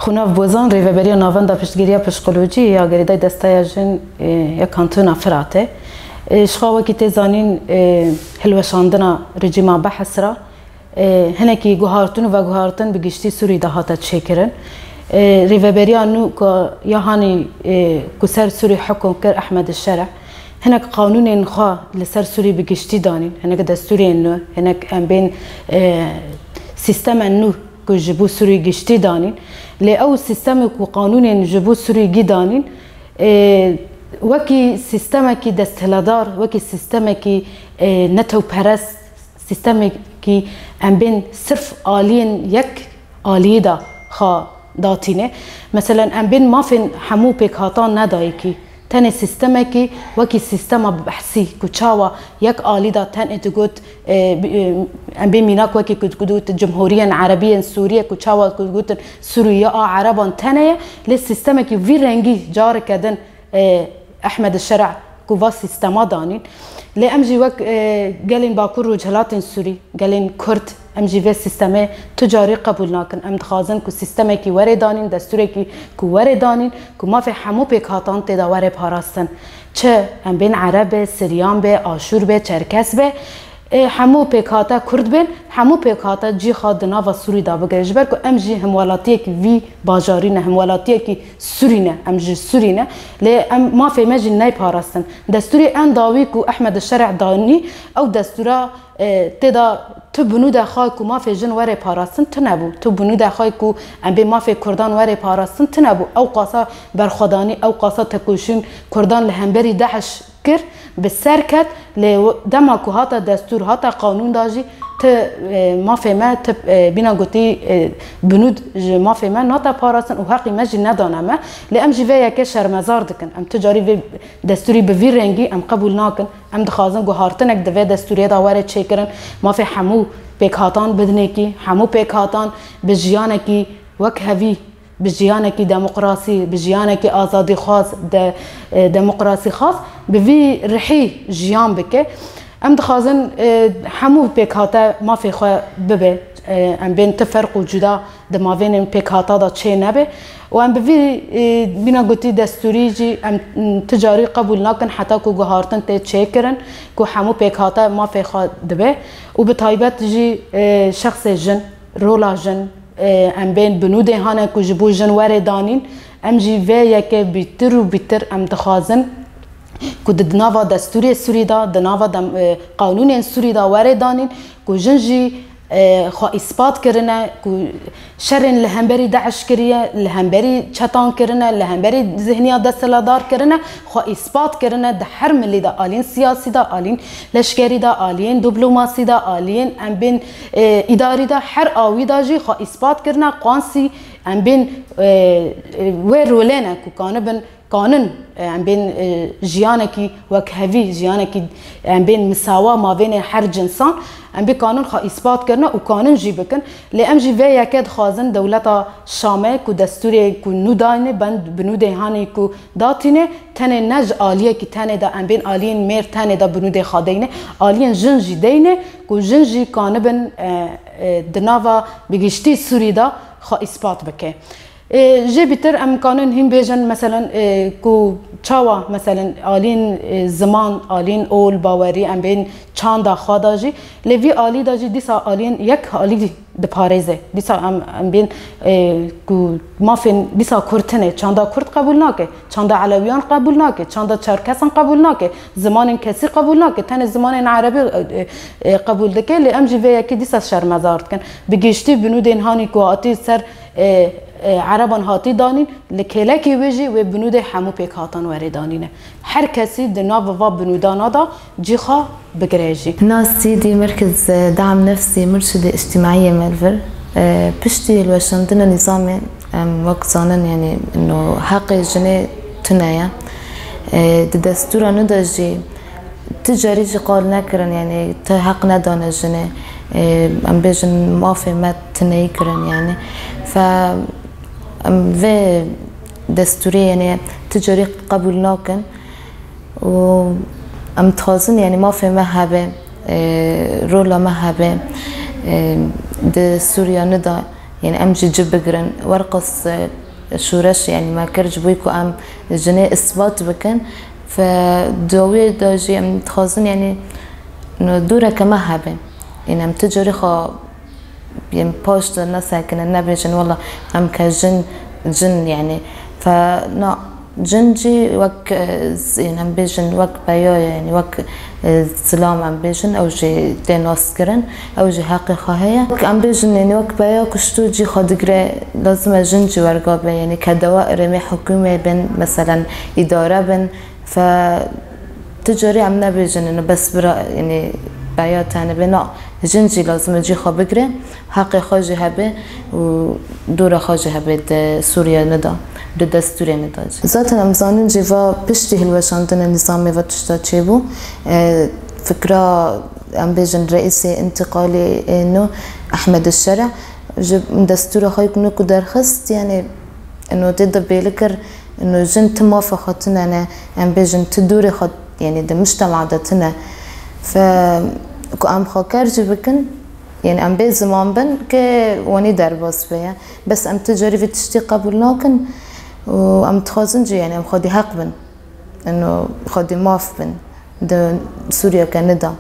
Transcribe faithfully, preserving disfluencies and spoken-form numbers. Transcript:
Qunav Bozan, Rêveberiya Navenda Piştgiriya Psîkolojî ya Girêdayî Desteya Jin, e, ya Kantona Firatê. E, ji xwe wekî tê zanîn, e, hilweşandina rejîma Behs ra, e, hinekî guhartin û veguhartin bi giştî Sûrî de hate çêkirin. E, rêveberiya nû ku ya hanî, e, ku ser Sûrî hukum kir, Ehmed Şereh, hinek qanûnên xwe li ser Sûrî bi giştî danîn, hinek destûrên nû, hinek em bên, e, sîstemên nû ku ji bo Sûrî giştî danîn. Lê ew sîstemê ku qanûnên ji bo Sûrî gî danîn, e, wekî sîstemekî desthiledar, wekî sîstemekî, e, netewperest, sîstemekî em bên sirf aliyên yek aliyî de xwe datîne. Meselen, em bên mafên hemû pêkhatan nedayikî. Tenê sîstemekî wekî sîstema behsî ku çawa yek alî de tenê digot, e, bi-, e, em bê mînak wekî ku digot Cumhuriyên Erebiyên Sûriye ku çawa ku digotin Sûriye a Ereban tenê ye, lê sîstemekî vî rengî careke din, e, Ehmed Şereh ku va sîstema danîn. Lê em jî wek, e, gelên Bakur Rojhilatên Sûrî, gelên Kurd, em jî vê sîstemê tu carî qebûl nakin. Em dixwazin ku sîstemekî were danîn, destûrekî ku were danîn, ku mafê hemû pêkhatan tê de were parastin. Çi em bên Ereb be, Siryan be, Aşûr be, Çerkes be, ê, hemû pêkhate Kurd bên, hemû pêkhate cî xwe di nava Sûrî de bigire. Ji ber ku em jî hemwelatiyekî vî bajarî ne, hemwelatiyekî Sûrî ne, em ji Sûrî ne. Lê em mafê me jî neyparastin. Destûrê en dawî ku Ehmed Şereh danî, ew destûra, e, tê de tu binûde xwe ku mafê jin were parastin, tu nebû. Tu binûde xwe ku em bê mafê Kurdan were parastin, tu nebû. Ew qasa berxwedanî, ew qasa tekoşîn Kurdan li hemberî DAIŞ kir, bi ser ket, lê w-, dema ku hate destûr, hate qanûn de jî ti, e, mafê me, ti, e, bîna gotî, e, binûd ji mafê me nate parastin û heqî me jî nedane me. Lê em jî vê yekê şermezar dikin. Em tu carî vê destûrî bi vî rengî em qebûl nakin. Em dixwazin guhartinek di vê destûrê de were çêkirin. Mafê hemû pêkhatan bidinekî, hemû pêkhatan bi jiyanekî wek hevî, bi jiyanekî demokrasî, bi jiyanekî azadîxwaz, de, e, demokrasîxwaz, bi vî rihî jiyan bike. Em dixwazin, e, hemû pêkhate mafê xwe bibe. E, em bên ti ferq û cuda di mavênên pêkhata de çê nebe. Û em bi vî, e, bîna gotî destûrî jî em, m, ti carî qebûl nakin heta ku guhartin tê çêkirin, ku hemû pêkhate mafê xwe dibe. Û bi taybet jî, e, şexsê jin, rola jin, e, em bên binûdê hane ku ji bo jin were danîn, em jî vê yekê bîtir û bîtir em dixwazin ku di nava destûrê Sûrî de, di nava dem-, e, qanûnên Sûrî de were danîn, ku jin jî, e, xwe îspat kirine, ku şerên li hemberî DAIŞ kiriye, li hemberî çetan kirine, li hemberî zihniya desthiladar kirine, xwe îspat kirine di her milî de, aliyên siyasî de, aliyên leşkerî de, aliyên diplomasî de, aliyên em bên, e, îdarî de, her awî de jî xwe îspat kirine, qansî em bên, e, e, wê rolê ne ku kanibin, kanin, e, em bên, e, jiyanekî wekhevî, jiyanekî em bên misawa mavênê her cinsan, em bê kanin xwe îspat kirine û kanin jî bikin. Lê em jî vê yekê dixwazin dewleta Şamê ku destûrê ku nû dayne, bend binûdê hanê ku datîne, tenê ne ji aliyekî tenê de, em bên aliyên mêr tenê de binûdê xwe deyne, aliyên jin jî deyne, ku jin jî kanibin, e, e, di nava bi giştî Sûrî de xwe îspat bike. E, jê bîtir em kanin hîn bêjin, meselen, e, ku çawa, meselen, aliyên, e, ziman, aliyên ol, bawerî, em bên çanda xwe de jî, lê vî alî de jî dîsa aliyên yek alî diparêze. Dîsa em, em bên, e, ku mafên dîsa Kurd tune, çanda Kurd qebûl nake, çanda Elewiyan qebûl nake, çanda Çerkesan qebûl nake, zimanên kesî qebûl nake, tenê zimanên Erebî, e, e, qebûl dike, lê em jî vê yekê dîsa şermezar dikin. Bi giştî binûdên hanî ku hatî ser, e, e, Ereban hatî danîn, li kêlekê wê jî wê binûdê hemû pêkhatan werê danîne. Her kesî di nav va binûdana de cî xwe bigire jî. Nas T D Merkez Dam Nefsî Murşidê Îctîmaiyê Melvir, e, piştî hilweşandina nîzamê, em wek zanin, yanî, no, heqê jinê tune ye. E, di destûra nû de jî ti carî jî qal nekirin, yanî ti heq nedane jinê, e, em bêjin mafê me tineyî kirin, yanî. Fe em vê destûrê, yanî ti carî qebûl nakin û em dixwazin, yanî mafê me hebe, e, rola me hebe, e, di Sûriya nû de Yani em jî cih bigirin. Werqas, e, şoreş, yani me kir ji bo ku em jinê isbat bikin. Fe dawiyê de jî em dixwazin, yani no dûreke me hebe. Yani em tu carî xwe, yani paş de nesekinin, nebêjin, "Wela em ke jin, jin," yani. Fe na, Cin jî wek, e, z-, em bêjin wek peya ye, yani wek, e, zilam em bêjin, ew jî tê naskirin, ew jî heqê xwe heye. Wek em bêjin, yani wek peya ku ji tu cî xwe digire, lazim e jin jî werga be, yani ke dewa erêmê hikûmê bin, meselen îdare bin, fe tu carî em nebêjin, yani bes bira, yani peya tenê be, na, jin jî lazim e cî xwe bigire. Heqê xwe jî hebe û dora xwe jî hebe di Sûriye ne de, di destûrê ne de jî. Zaten em zanin jî va piştî hilweşandina nîzamê va tişta çêbû. E, fikra, em bêjin, reîsê întîqalê ê nû Ehmed Şereh ji destûra xwe yek nû ku derxist, yani, ino tê de bêli kir, ino jin ti mafa xwe tune ne, em bêjin, ti dûrê xwe, yani, di mujtema de tune. Fe ku em xwe ker jî bikin, yani, em bê ziman bin ke wanî derbas be ye. Bes em tu carî vî tiştî qebûl nakin û em dixwazin jî, yani, em xwedî heq bin. Ino xwedî maf bin. Di Sûriyeke nida.